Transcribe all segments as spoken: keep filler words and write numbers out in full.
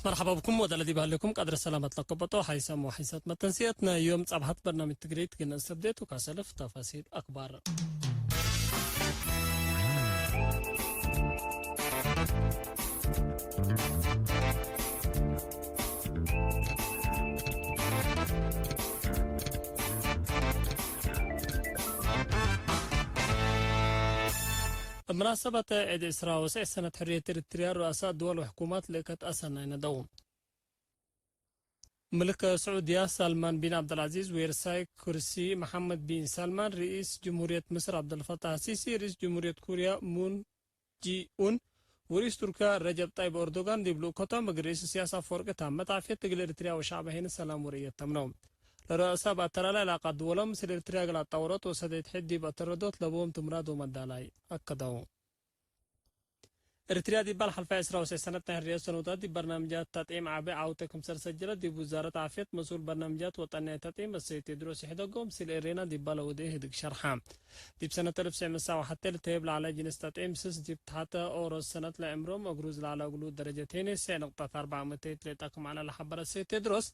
መርሐባ ብኩም ወደ ለዲብ ሀሌኩም ቀድረ ሰላመት ለከበጦ ሐይሰም ወሐይሰት መተንስየት ናይ ዮም ጸብሐት በርናምጅ ትግርይት ግነ እሰብዴት ወካሰልፍ ተፋሲል አክባር። እብ መናሰበት ዔድ ዕስራ ወሰዕ ሰነት ሕርየት ኤሪትርያ፣ ሩአሳእ ድወል ወሕኩማት ልእከት አሰናይ ነደው። ምልክ ስዑድያ ሳልማን ቢን ዐብደልዐዚዝ፣ ዌርሳይ ኩርሲ መሐመድ ቢን ሳልማን፣ ርኢስ ጅምሁርየት ምስር ዐብደልፈታህ ሲሲ፣ ርኢስ ጅምሁርየት ኩርያ ሙን ጂኡን ወርኢስ ቱርክያ ረጀብ ጣይብ ኦርዶጋን ዲብ ልኡኮቶም፣ እግል ርኢስ እስያስ አፈወርቂ ታመት ዓፍየት፣ እግል ኤሪትርያ ወሸዕበ ሄነ ሰላም ወርእየት ተምነው። ለረአሳብ አተላላይ ዕላቃት ድወሎም፣ ምስል ኤሪትርያ እግል አጣወሮት ወሰደይት ሕድ ዲብ አተረዶት ለቦም ትምራድ ወመዳላይ አከደው። ኤሪትርያ ዲባል ሐልፋይ ዕስራ ወሰዕ ሰነት ናይ ሕርየት ሰኑታት ዲብ በርናምጃት ተጥዒም ዐቢ ዐውቴ ክምሰል ሰጀለት፣ ዲብ ውዛረት ዓፍየት መስኡል በርናምጃት ወጠንያይ ተጥዒም አሰይድ ቴድሮስ ይሕደጎ ምስል ኤሬና ዲባለ ወዴ ህድግ ሸርሐ። ዲብ ሰነት አልፍ ወትሰዕ ሚእት ወሐቴ ልትሀየብ ለዐለ ጅንስ ተጥዒም ስስ ዲብ ተሐተ ኦሮት ሰነት ለዕምሮም እግሩዝ ለዐለ እግሉ ደረጀት ሄኔ ሰዕ ንቅጠት አርበዕ ምእተይት ሌጠ ክም ዐለ ለሐበረ ሰይድ ቴድሮስ፣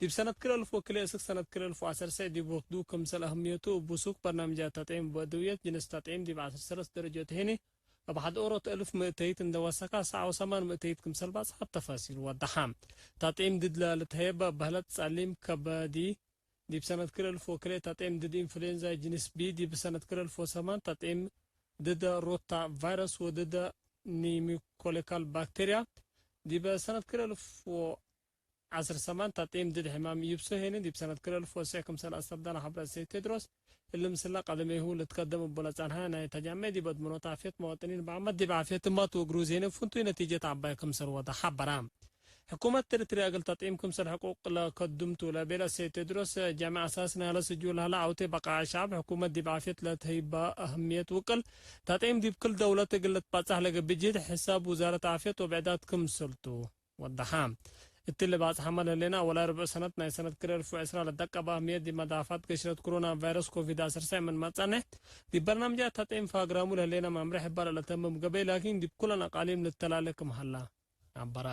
ዲብ ሰነት ክልኤ አልፍ ወክልኤ እስክ ሰነት ክልኤ አልፍ ወዐሰርተ ሰዕ ዲብ ወክዱ ክምሰል አህምየቱ እቡ ሱክ በርናምጃት ተጥዒም ወበዕድውየት ጅንስ ተጥዒም ዲብ ዐስር ሰለስ ደረጀት ሄኔ እብ ሐድ ኦሮት አልፍ ምእተይት እንዴ ወሰካ ሰዕ ወሰማን ምእተይት ክምሰል ባጽሐት ተፋሲል ወደሐ። ተጥዒም ድድ ለልትሀየብ በህለት ጸሊም ከበዲ ዲብ ሰነት ክልኤ አልፍ ወክልኤ ተጥዒም ድድ ኢንፍሉዌንዛ ጅንስ ቢ፣ ዲብ ሰነት ክልኤ አልፍ ወሰማን ተጥዒም ድድ ሮታ ቫይረስ ወድድ ኒሞኮካል ባክቴርያ፣ ዲብ ሰነት ክልኤ አልፍ ወዐስር ሰማን ተጥዒም ድድ ሕማም ይብሶ ሄኒ፣ ዲብ ሰነት ክልኤ አልፍ ወሰዕ ክምሰል አስተብዳለ ሐብረ እሰይድ ቴድሮስ፣ እሊ ምስለ ቀደሜሁ ልትከደም እቡ ለጸንሐ ናይ ተጃሜዕ ዲብ አድመኖት ዓፍየት መዋጥኒን በዐመት ዲብ ዓፍየት እማት ወእግሩዝ ሄኒ ፍንቱይ ነቲጀት ዐባይ ክምሰል ወደ ሐበረ። ሕኩመት ኤሪትርያ እግል ተጥዒም ክምሰል ሕቁቅ ለከድምቱ ለቤለ እሰይድ ቴድሮስ፣ ጃሚ አሳሲ ናይለ ስጁል ለህለ ዐውቴ በቃዕ ሸዕብ፣ ሕኩመት ዲብ ዓፍየት ለትሀይበ አህምየት ውቅል፣ ተጥዒም ዲብ ክል ደውለት እግል ልትባጻሕ ለገብእ ጅህድ ሕሳብ ውዛረት ዓፍየት ወብዕዳት ክምሰልቱ ወደሐ። እትሊ ባጽሐመ ለህሌነ አወላይ ርብዕ ሰነት ናይ ሰነት ክልኤ አልፍ ወዕስራ ለደቀበ አህምየት ዲብ መዳፈዐት ገሽረት ኮሮና ቫይረስ ኮቪድ ዐሰርተ ሰዕ ምን መጸንሕ፣ ዲብ በርናምጃት ተጥዒም ፋግራሙ ለህሌነ መምሬሕ እበ ለለተምም ገበይ ላኪን ዲብ ኩለን አቃሊም ልተላሌ ክም ሀላ ዐበረ።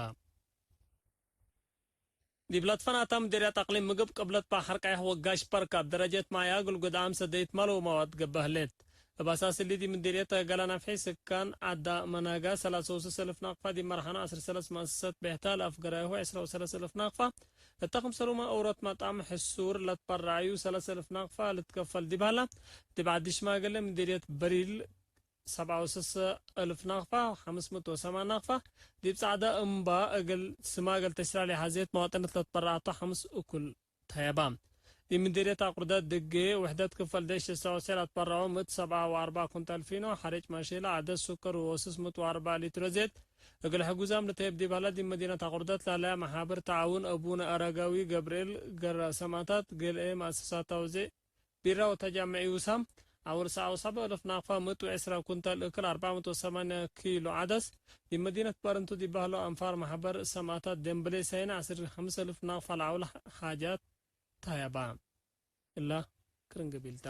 ዲብ ለትፈናተ ምዴርየት አቅሊም ምግብ ቅብለት በሐር ቀየሕ ወጋሽ በርካት ደረጀት ማይ አግል ጉድአም ሰደይት ማል ወመዋድ ገብእ ህሌት። እብ አሳስ እሊ ዲብ ምዴርየት ገለ ነፍሒ ስካን ዐዳ መናጋ ሰላሳ ወሰስ እልፍ ናቅፋ፣ ዲብ መርሐነ ዐስር ሰለስ መአሰሰት ቤሕታ ለአፍገራይሁ ዐስራ ወሰለስ እልፍ ናቅፋ፣ እተ ክምሰሉመ ኦሮት መጣም ሕሱር ለትበረዐዩ ሰለስ እልፍ ናቅፋ ልትከፈል ዲብ ሀላ፣ ዲብ ዐዲ ሽማግሌ ምዴርየት በሪል ሰብዓ ወሰስ እልፍ ናቅፋ፣ ሐምስ ምእት ወሰማን ናቅፋ፣ ዲብ ጸዕደ እምባ እግል ስማግል ተሽላሊ ሐዜት መዋጥነት ለትበረዐቶ ሐምስ እኩል ተየባ። ዲብ ምዴርየት አቁርደት ድጌ ውሕደት ክፈል ደሽ እሳወሴ ለትበረዐው ምእት ሰብዓ ወአርበዕ ኩንታል ፊኖ፣ ሐሬጭ ማሼላ፣ ዐደስ ሱከር ወወስስ ምእት ወአርበዕ ሊትሮ ዜት እግል ሕጉዛም ልትሀየብ ዲብ ሀላ፣ ዲብ መዲነት አቁርደት ለሀለያ መሓብር ተዓውን አቡነ አረጋዊ ገብርኤል ገረ ሰማዕታት፣ ገልኤ መአሰሳት አውዜ ቢራ ወተጃምዒ ውሳም፣ አውል ሰዓ ወሰብዕ እልፍ ናቅፋ፣ ምእት ወዕስራ ኩንታል እክል፣ አርበዕ ምእት ወሰማንያ ኪሎ ዐደስ፣ ዲብ መዲነት ባርንቱ ዲብ በህለው አንፋር መሕበር ሰማዕታት ደምብሌ ሳይን፣ ዐስር ሐምስ እልፍ ናቅፋ ለዐውል ሓጃት ተሀየባ። እላ ክርን ገቢልታ።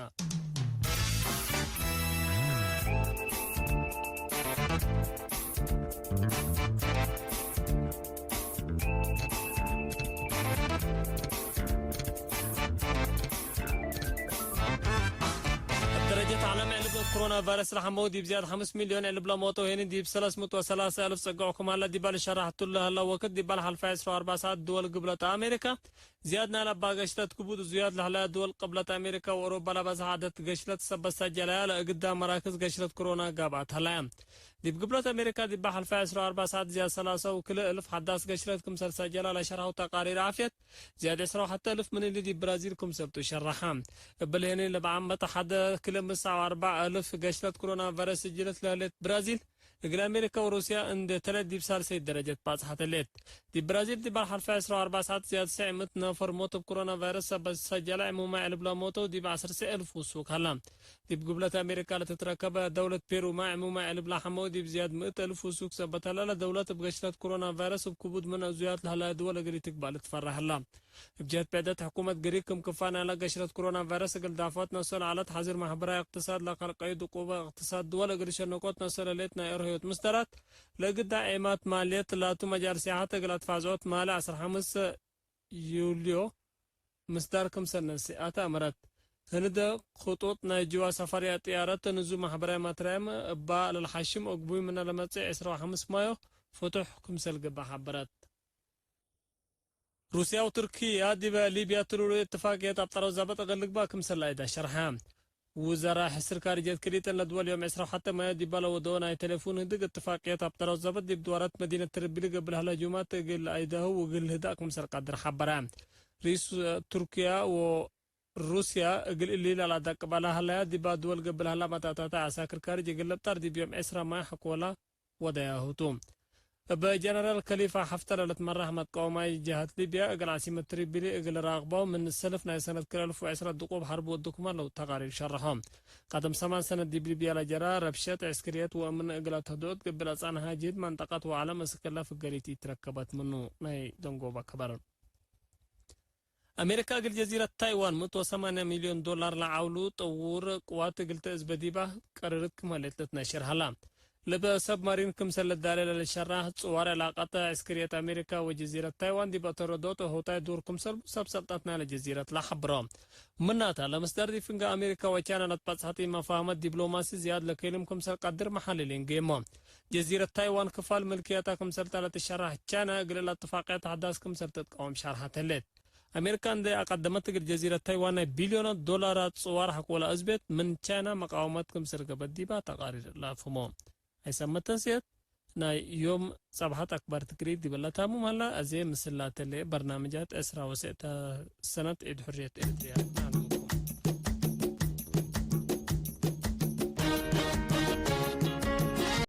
እብ ደረጀት ዐለም ዕልብ እብ ኮሮና ቫይረስ ለሐመው ዲብ ዝያድ ሐምስ ሚልዮን ዕልብ ለሞተው ሄኒ ዲብ ሰለስ ምእት ወሰላሰ እልፍ ጸግዖ ክም ሀለ ዲባል ሸራሕቱ ለህለ ወክድ ዲባል ሐልፋይ ዕስራ ወአርበዕ ሰዓት ድወል ግብለት አሜሪካ ዝያድ ናይለ አባ ገሽለት ክቡድ እዙያት ለህለያ ድወል ቅብለት አሜሪካ ወአውሮፓ ለበዝሐ ዐደት ገሽለት ሰበት ሰጀለያ ለእግዳ መራክዝ ገሽለት ኮሮና ጋብአት ሀለያ። ዲብ ግብለት አሜሪካ ዲብ ሐልፋይ ዕስራ ወአርበዕ ሰዓት ዝያድ ሰላሰ ወክልኤ እልፍ ሐዳስ ገሽለት ክምሰል ሰጀላ ለሸርሐው ተቃሪር ዓፍየት፣ ዝያድ ዕስራ ወሐተ እልፍ ምን እሊ ዲብ ብራዚል ክምሰልቱ ሸረሐ። እብሊ ህኒ ለበዓመት ሐደ ክልኤ ምእት ሰዓ ወአርበዕ እልፍ ገሽለት ኮሮና ቫይረስ ስጅለት ለህሌት ብራዚል፣ እግል አሜሪካ ወሩስያ እንዴ ተለ ዲብ ሳልሰይት ደረጀት ባጽሐት ህሌት። ዲብ ብራዚል ዲብ ሐልፋይ ዕስራ ወአርበዕ ሰዓት ዝያድ ሰዕ ምእት ነፈር ሞት እብ ኮሮና ቫይረስ ሰበት ሰጀለ ዕሙማይ ዕልብ ለሞተው ዲብ ዐሰርተ እልፍ ውሱክ ሀላ። ዲብ ግብለት አሜሪካ ለትትረከበ ደውለት ፔሩመ ዕሙማይ ዕልብ ለሐመው ዲብ ዝያድ ምእት እልፍ ውሱክ ሰበት ሀላ። ለደውለት እብ ገሽለት ኮሮና ቫይረስ እብ ክቡድ ምን እዙያት ለሀላ ድወል እግል ኢትግባእ ልትፈራ ሀላ። እብ ጀህት ብዕደት፣ ሕኩመት ግሪክ ክም ክፋ ናይለ ገሽረት ኮሮና ቫይረስ እግል ዳፍዖት ነሶ ለዐለት ሐዚር ማሕበራይ እቅትሳድ ለከልቀዩ ድቁበ እቅትሳድ ድወል እግል ሸነቆት ነሶ ለሌት ናይ እርህዮት ምስደራት፣ ለግዳ ዔማት ማልየት ላቱ መጃል ሲያሐት እግል አትፋዝዖት ማለ ዐስር ሐምስ ዩልዮ ምስዳር ክምሰል ነስኤ አተ አመረት። ህንደ ክጡጥ ናይ ጅዋ ሰፈርያ ጥያረት ንዙ ማሕበራይ መትረየም እባ ለልሓሽም እግቡይ ምነ ለመጽእ ዕስራ ወሐምስ ማዮ ፍቱሕ ክምሰል ገብእ ሐበረት። ሩስያ ወቱርክያ ዲበ ሊብያ ትሉሉ እትፋቅየት አብጠረው ዛበጥ እግል ልግባእ ክምሰል ለአይዳ ሸርሐ። ውዘራእ ሕስር ካርጅየት ክልኢተን ለድወል ዮም ዕስራ ወሐተ ማዮ ዲባ ለወደወ ናይ ቴሌፉን ህድግ እትፋቅየት አብጠረው ዛበጥ ዲብ ድዋራት መዲነት ትርቢሊ ገብእ ለሀለ ህጁማት እግል ለአይደሀው ወእግል ልህዳእ ክምሰል ቀድር ሐበረ። ርኢስ ቱርክያ ወሩስያ እግል እሊ ለለአዳቅባ ለሀለያ ዲባ ድወል ገብእ ለሀላ መታታተ ዐሳክር ካርጅ እግል ለብጠር ዲብ ዮም ዕስራ ማዮ ሐቆላ ወደያሁ ቱ። እብ ጀነራል ከሊፋ ሐፍተር ለልትመራሕ መትቀወማይ ጀሀት ሊብያ እግል ዓሲመት ትሪቢሊ እግል ራቅበው ምን ሰልፍ ናይ ሰነት ክልኤ አልፍ ወዕስራ ድቁብ ሐርብ ወድኩም ዐለው ተቃሪር ሸርሖ። ቀደም ሰማን ሰነት ዲብ ሊብያ ለጀራ ረብሸት ዕስክርየት ወእምን እግል አትህድኦት ገብእ ለጸንሐ ጅህድ መንጠቀት ወዓለም እስክ እለ ፍገሪት ኢትረከበት ምኑ ናይ ደንጎበ ከበር። አሜሪካ እግል ጀዚረት ታይዋን ምእት ወሰማንያ ሚልዮን ዶላር ለዐውሉ ጥውር ቅዋት እግል ተእዝበ ዲባ ቀርርት ክም ሀሌት ልትነሽር ሀላ። ለበ ሰብማሪን ክምሰል ለዳሌ ለልሸራህ ጽዋር ዕላቀት ዕስክርየት አሜሪካ ወጀዚረት ታይዋን ዲብ አተረዶት ሆታይ ዱር ክምሰልቡ ሰብ ሰልጠት ናይለ ጀዚረት ለሐብሮ። ምናተ፣ ለመስደር ዲብ ፍንጌ አሜሪካ ወቻይና ለትበጽሐት ኢመፋህመት ዲብሎማሲ ዝያድ ለከይልም ክምሰል ቀድር መሐልሊን ጌሞ። ጀዚረት ታይዋን ክፋል ምልክየታ ክምሰል ተ ለትሸራህ ቻይና እግል እለ እትፋቅየት አሕዳስ ክምሰል ትትቀወም ሸርሐት ህሌት። አሜሪካ እንዴ አቀደመት እግል ጀዚረት ታይዋን ናይ ቢልዮናት ዶላራት ጽዋር ሐቆላ እዝቤት፣ ምን ቻይና መቃወመት ክምሰል ገብአት ዲባ ተቃሪር ለአፍህሞ። አይሰመተን ሲየት ናይ ዮም ጸብሐት አክባር ትግሪት ዲበ ለታምም ሀላ። አዜ ምስል ላተሌ በርናምጃት ዕስራ ወሰተ ሰነት ዒድ ሕርየት ኤረትርያ ናሉ።